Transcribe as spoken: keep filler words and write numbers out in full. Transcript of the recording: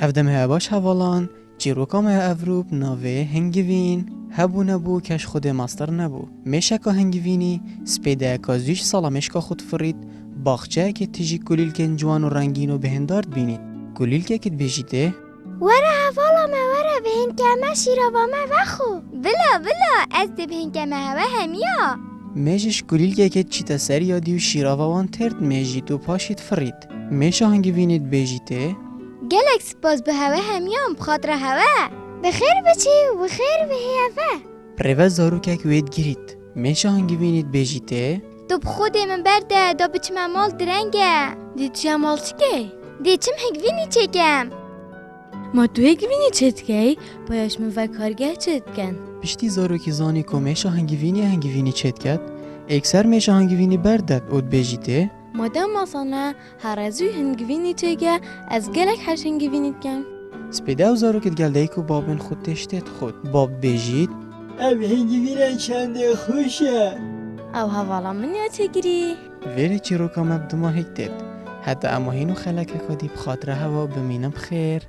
Ev dem heye baş hevalan, çîroka me ya evrû bi navê Hingivîn. Hebû nebû, keş xwedê mestir nebû. Mêşeka Hingivînî spêdeyeka zû ji sala mêşka xwe difirît, baxçeyekê tijî kulîlkên ciwan û rengîn û bihêndar dibînît. Kulîlkekî dibêjîtê: Were hevala me, were, bi hênkê me şîrava me vexwe. Bila, bila, ez dê bi hênkê me hewe hemiya. Mêş ji kulîlkekê diçîte ser yadî û şîrava wan têr dimêjît û paşî difirît. Mêşa Hingivînî dibêjîtê: Gelek spas, bi hewe hemiyan, bi xatira hewe. Bi xêr biçî û bi xêr bihêve. Bi rê ve zarokek wê digirît. Mêşa Hingivînî dibêjîtê: Tu bi xwe dê min berde, da biçime mal direnge. Dê tu ya mal çi key? Dê çim Hingivînî çêkem. Ma tu Hingivînî çêdikey, paya ji min ve kargeh çêdikin. Piştî zarokî zanî ku mêşa Hingivînî ya Hingivînî çêdiket, êkser mêşa Hingivînî berdet û dibêjîtê: Madem masane, here zû Hingivînî çêke, ez gelek hej Hingivînî dikim. Spêde ew zarokê digel dayik û babên xwe tê ji tê dixwit. Bab dibêjît: Ev Hingivîne çendê xweş e. Ew hevala min ya çêkirî. Vêrê çîroka me bi dima hêk têt. Heta em wahîn û xelekeka dî bi xatira hewa bimînin bi xêr.